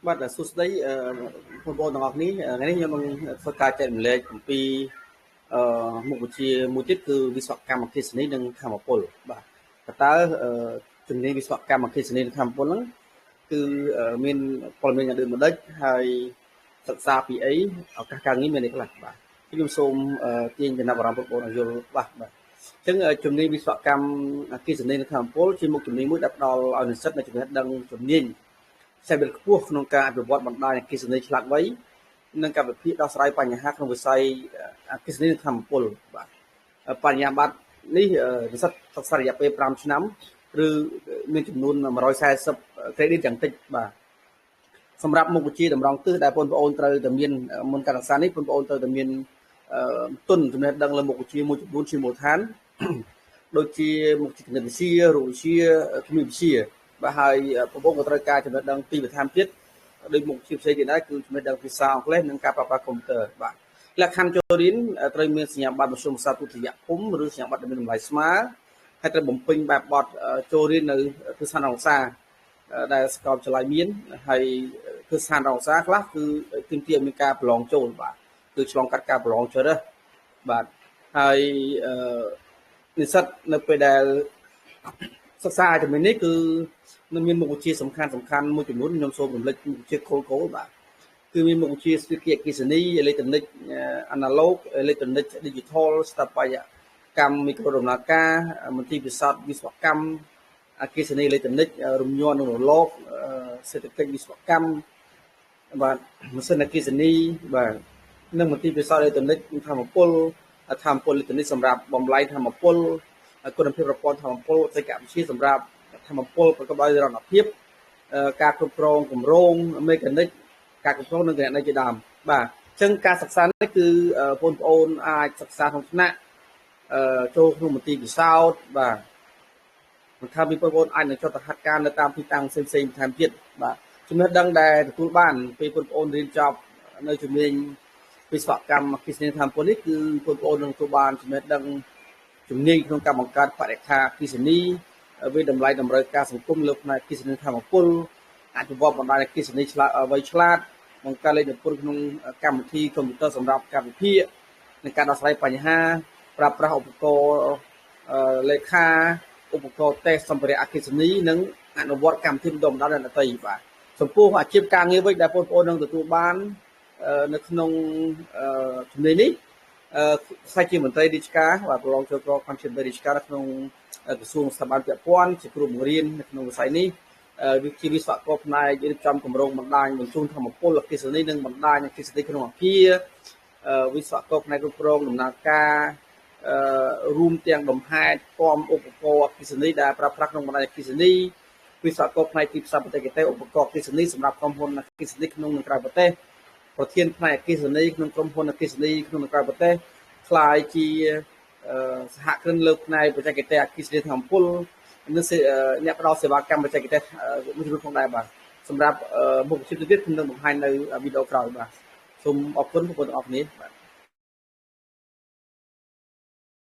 បាទសួស្តីបងប្អូនទាំងអស់គ្នាថ្ងៃនេះខ្ញុំនឹងធ្វើការចែករំលែកអំពីមុខវិជ្ជាមួយទៀតគឺវិស្វកម្មអគ្គិសនីនិងធម្មពលបាទតើជំនាញវិស្វកម្មអគ្គិសនីនិងធម្មពលហ្នឹងគឺមានព័ត៌មានយ៉ាងដូចម្ដេចហើយសិក្សាពីអីឱកាសការងារមានអីខ្លះបាទខ្ញុំសូមទាញចំណាប់អារម្មណ៍បងប្អូនឲ្យយល់បាទបាទអញ្ចឹងជំនាញវិស្វកម្មអគ្គិសនីនិងធម្មពលជាមុខជំនាញមួយដែលផ្ដល់ឲ្យនិស្សិតនូវចំណេះដឹងជំនាញសេវាខ្ពស់ក្នុងការអភិវឌ្ឍបណ្ដាញអគ្គិសនីឆ្លាតវៃនិងកម្មវិធីដោះស្រាយបញ្ហាក្នុងវិស័យអគ្គិសនីនិងធម្មពលបាទបញ្ញាបត្រនេះនិស្សិតសិក្សារយៈពេល5ឆ្នាំឬមានចំនួន140 credit យ៉ាងតិចបាទសម្រាប់មុខវិជ្ជាតម្រង់ទិសដែលបងប្អូនត្រូវតែមានមុនការសិក្សានេះបងប្អូនត្រូវតែមានទុនចំណេះដឹងលើមុខវិជ្ជាមួយចំនួនជាមូលដ្ឋានដូចជាមុខវិជ្ជាគណិតវិទ្យារូបវិទ្យាគីមីវិទ្យាបាទហើយបងប្អូនក៏ត្រូវការចំណេះដឹងពីបន្ថែមទៀតដូចមុខវិជ្ជាផ្សេងទៀតដែរគឺចំណេះដឹងភាសាអង់គ្លេសនិងការប្រើប្រាស់កុំព្យូទ័របាទលក្ខខណ្ឌចូលរៀនត្រូវមានសញ្ញាបត្រមធ្យមសិក្សាទុតិយភូមិឬសញ្ញាបត្រដែលមានតម្លៃស្មើហើយត្រូវបំពេញបែបបទចូលរៀននៅគ្រឹះស្ថានអង្សាដែលសាកលវិទ្យាល័យមានហើយគ្រឹះស្ថានអង្សាខ្លះគឺទាមទារមានការប្រឡងចូលបាទគឺឆ្លងកាត់ការប្រឡងជ្រើសរើសបាទហើយនិស្សិតនៅពេលដែលសិក្សាជំនាញនេះគឺនឹងមានមុខវិជ្ជាសំខាន់សំខាន់មួយចំនួនខ្ញុំសូមរំលឹកមុខវិជ្ជាគោលគោលបាទគឺមានមុខវិជ្ជាស្ពាគីអគ្គិសនីអេឡិចត្រូនិកអាណាឡូកអេឡិចត្រូនិក digital ស្ថាបត្យកម្មមីក្រូដំណើរការមន្ទីរពិសោធន៍វិស្វកម្មអគ្គិសនីអេឡិចត្រូនិករំញ័រនិងរលកសេដ្ឋកិច្ចវិស្វកម្មបាទម៉ាស៊ីនអគ្គិសនីបាទនិងមន្ទីរពិសោធន៍អេឡិចត្រូនិកធម្មពលធម្មពលអេឡិចត្រូនិកសម្រាប់បំលែងធម្មពលគុណភាពប្រព័ន្ធធម្មពលបច្ចេកវិទ្យាសម្រាប់ធម្មពលប្រកបដោយនិរន្តរភាពការគ្រប់គ្រងគម្រោងមេកានិកការគ្រប់គ្រងនិងគណនេយ្យជាដើមបាទអញ្ចឹងការសិក្សានេះគឺបងប្អូនអាចសិក្សាក្នុងថ្នាក់ចូលក្នុងមន្ទីរពិសោធន៍បាទមិនថាពីបងប្អូនអាចនឹងចុះទៅហាត់ការនៅតាមទីតាំងផ្សេងផ្សេងបន្ថែមទៀតបាទចំណេះដឹងដែលទទួលបានពេលបងប្អូនរៀនចប់នៅជំនាញវិស្វកម្មអគ្គិសនីធម្មពលនេះគឺបងប្អូននឹងទទួលបានចំណេះដឹងជំនាញក្នុងការបង្កើតបរិក្ខារអគ្គិសនីវាតម្លៃតម្រូវការសង្គមលើផ្នែកអគ្គិសនីធម្មពលអភិវឌ្ឍបណ្ដាញអគ្គិសនីឆ្លាតវៃឆ្លាតបង្កើតលេខនិពន្ធក្នុងកម្មវិធីកុំព្យូទ័រសម្រាប់ការវិភាគនិងការដោះស្រាយបញ្ហាប្រើប្រាស់ឧបករណ៍លេខាឧបករណ៍តេស្តសម្ភារៈអគ្គិសនីនិងអនុវត្តកម្មវិធីបណ្ដុះបណ្ដាលអ្នកដទៃបាទចំពោះអាជីពការងារវិញដែលបងប្អូននឹងទទួលបាននៅក្នុងជំនាញនេះខ្សែជាមន្ត្រីរាជការបាទប្រឡងចូលប្រកាន់ជាមន្ត្រីរាជការនៅក្នុងក្រសួងស្ថាប័នពាក់ព័ន្ធជាគ្រូបង្រៀននៅក្នុងវិស័យនេះវិជាវិស្វករផ្នែករៀបចំគម្រោងបណ្ដាញបញ្ជូនធម្មពលអគ្គិសនីនិងបណ្ដាញអគ្គិសនីក្នុងអគារវិស្វករផ្នែកគ្រប់គ្រងដំណើរការរួមទាំងលំហែទាំឧបករណ៍អគ្គិសនីដែលប្រើប្រាស់ក្នុងបណ្ដាញអគ្គិសនីវិស្វករផ្នែកទីផ្សារបច្ចេកទេសឧបករណ៍អគ្គិសនីសម្រាប់ក្រុមហ៊ុនអគ្គិសនីក្នុងនិងក្រៅប្រទេសប្រធានផ្នែកអគ្គិសនីក្នុងក្រុមហ៊ុនអគ្គិសនីក្នុងនិងក្រៅប្រទេសក្លាយជាសហគ្រិនលើផ្នែកបច្ចេកទេសអគ្គិសនីធម្មពលនិងអ្នកផ្ដល់សេវាកម្មបច្ចេកទេសមួយចំនួនផងដែរបាទសម្រាប់មុខវិជ្ជាទៀតខ្ញុំនឹងបង្ហាញនៅវីដេអូក្រោយបាទសូមអរគុណបងប្អូនទាំងអស់គ្នាបាទ។